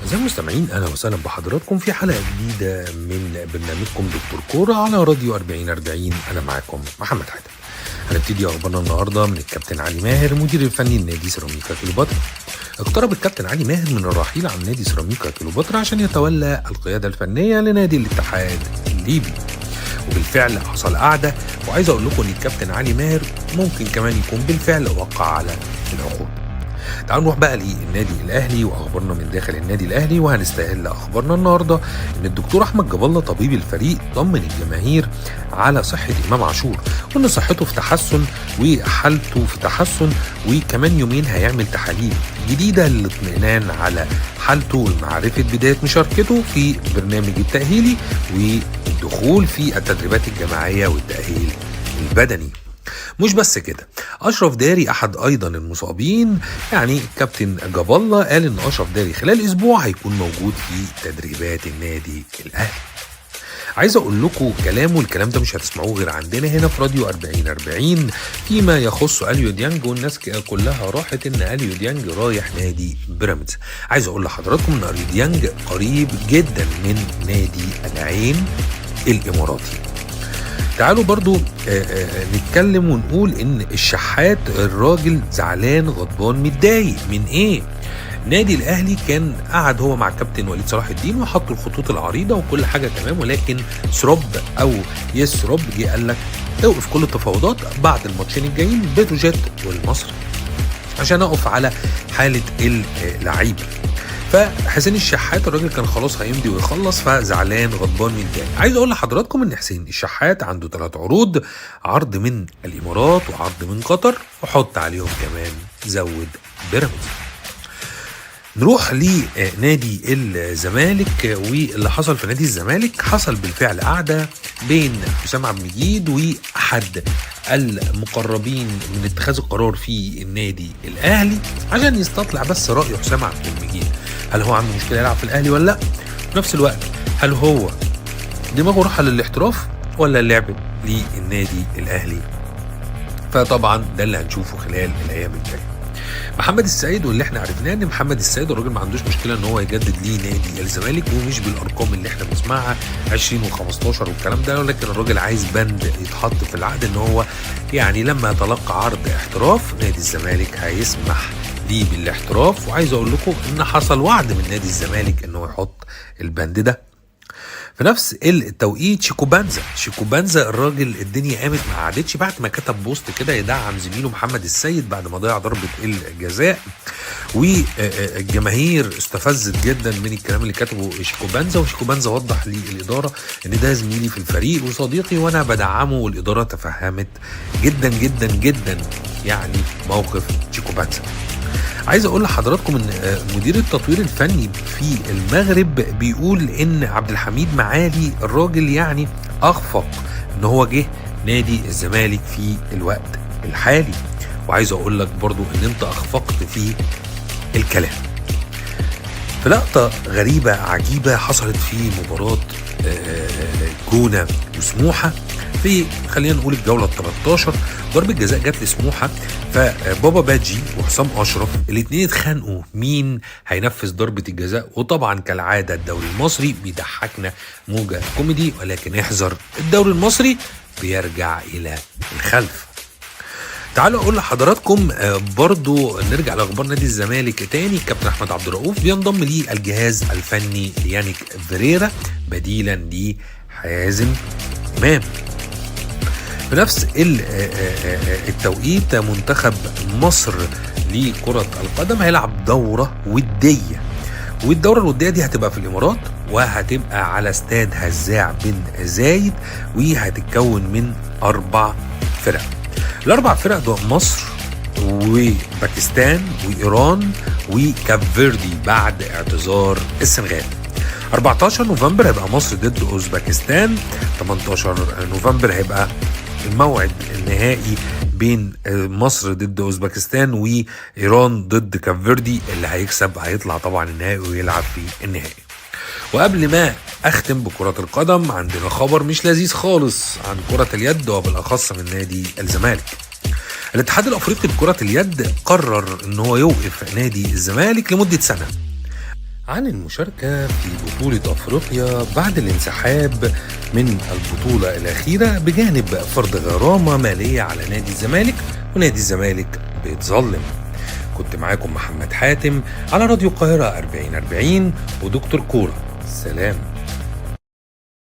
أعزائي المستمعين، أهلا وسهلا بحضراتكم في حلقة جديدة من برنامجكم دكتور كورة على راديو 4040. أنا معاكم محمد حاتم. هنبتدي أخبارنا النهاردة من الكابتن علي ماهر مدير الفني لنادي سيراميكا كليوباترا. اقترب الكابتن علي ماهر من الرحيل عن نادي سيراميكا كليوباترا عشان يتولى القيادة الفنية لنادي الاتحاد الليبي، وبالفعل حصل قعدة. وعايز أقول لكم إن الكابتن علي ماهر ممكن كمان يكون بالفعل وقع على العقود. تعالوا نروح بقى للنادي الاهلي واخبارنا من داخل النادي الاهلي، وهنستهل اخبارنا النهارده ان الدكتور احمد جاب الله طبيب الفريق طمن الجماهير على صحة امام عاشور، وان صحته في تحسن وحالته في تحسن، وكمان يومين هيعمل تحاليل جديدة للاطمئنان على حالته ومعرفة بداية مشاركته في برنامج التاهيلي والدخول في التدريبات الجماعية والتاهيل البدني. مش بس كده، اشرف داري احد ايضا المصابين، يعني كابتن جاب الله قال ان اشرف داري خلال اسبوع هيكون موجود في تدريبات النادي الاهلي. عايز اقول لكم كلامه، الكلام ده مش هتسمعوه غير عندنا هنا في راديو 4040 فيما يخص اليو ديانج، والناس كلها راحت ان اليو ديانج رايح نادي بيراميدز. عايز اقول لحضراتكم ان اليو ديانج قريب جدا من نادي العين الاماراتي. تعالوا برضو نتكلم ونقول ان الشحات الراجل زعلان غضبان متضايق من ايه؟ نادي الاهلي كان قعد هو مع الكابتن وليد صلاح الدين وحطوا الخطوط العريضة وكل حاجة تمام، ولكن سروب او يسروب جه قال لك اوقف كل التفاوضات بعد الماتشين الجايين بتروجيت والمصري عشان اقف على حاله اللعيبة. فحسين الشحات الراجل كان خلاص هيمضي ويخلص، فزعلان غضبان متضايق. عايز اقول لحضراتكم ان حسين الشحات عنده 3 عروض، عرض من الامارات وعرض من قطر، وحط عليهم كمان زود بيراميدز. نروح لنادي الزمالك، واللي حصل في نادي الزمالك حصل بالفعل قعدة بين حسام عبد المجيد واحد المقربين من اتخاذ القرار في النادي الاهلي عشان يستطلع بس راي حسام عبد المجيد، هل هو عنده مشكلة يلعب في الاهلي ولا لا؟ في نفس الوقت هل هو دماغه راح للاحتراف ولا اللعب للنادي الاهلي؟ فطبعا ده اللي هنشوفه خلال الايام الجاية. محمد السيد، واللي احنا عرفناه ان محمد السيد الراجل ما عندوش مشكلة ان هو يجدد ليه نادي الزمالك، ومش بالارقام اللي احنا بنسمعها 20 و15 والكلام ده، ولكن الراجل عايز بند يتحط في العقد ان هو يعني لما يتلقى عرض احتراف نادي الزمالك هيسمح ليه بالاحتراف. وعايز اقول لكم ان حصل وعد من نادي الزمالك ان هو يحط البند ده. في نفس التوقيت شيكوبانزا الراجل الدنيا قامت ما قعدتش بعد ما كتب بوست كده يدعم زميله محمد السيد بعد ما ضيع ضربة الجزاء، والجماهير استفزت جدا من الكلام اللي كتبه شيكوبانزا. وشيكوبانزا وضح للإدارة ان ده زميلي في الفريق وصديقي وانا بدعمه، والإدارة تفهمت جدا جدا جدا يعني موقف شيكوبانزا. عايز اقول لحضراتكم ان مدير التطوير الفني في المغرب بيقول ان عبد الحميد معالي الراجل يعني اخفق ان هو جه نادي الزمالك في الوقت الحالي، وعايز اقول لك برضو ان انت اخفقت في الكلام. في لقطة غريبة عجيبة حصلت في مباراة جونة وسموحة في خلينا نقول الجولة 13، ضربة جزاء جت لسموحة، فبابا باجي وحسام أشرف الاثنين اتخانقوا مين هينفذ ضربة الجزاء. وطبعا كالعادة الدوري المصري بيضحكنا موجة كوميدي، ولكن احذر الدوري المصري بيرجع إلى الخلف. تعالوا اقول لحضراتكم برضو نرجع لاخبار نادي الزمالك تاني. كابتن احمد عبد الرؤوف بينضم للجهاز الفني ليانيك فيريرا بديلا لحازم امام. في نفس التوقيت منتخب مصر لكرة القدم هيلعب دورة ودية، والدورة الودية دي هتبقى في الإمارات وهتبقى على استاد هزاع بن زايد، وهتتكون من 4 فرق. ال4 فرق دول مصر وباكستان وإيران وكاب فيردي بعد اعتذار السنغال. 14 نوفمبر هيبقى مصر ضد أوزبكستان، 18 نوفمبر هيبقى الموعد النهائي بين مصر ضد أوزبكستان وإيران ضد كاب فيردي، اللي هيكسب هيطلع طبعا النهائي ويلعب في النهائي. وقبل ما أختم بكرة القدم عندنا خبر مش لذيذ خالص عن كرة اليد وبالأخص من نادي الزمالك. الاتحاد الأفريقي لكرة اليد قرر إن هو يوقف نادي الزمالك لمدة سنة عن المشاركة في بطولة أفريقيا بعد الانسحاب من البطولة الأخيرة، بجانب فرض غرامة مالية على نادي الزمالك، ونادي الزمالك بيتظلم. كنت معاكم محمد حاتم على راديو القاهرة 4040 ودكتور كورة. سلام.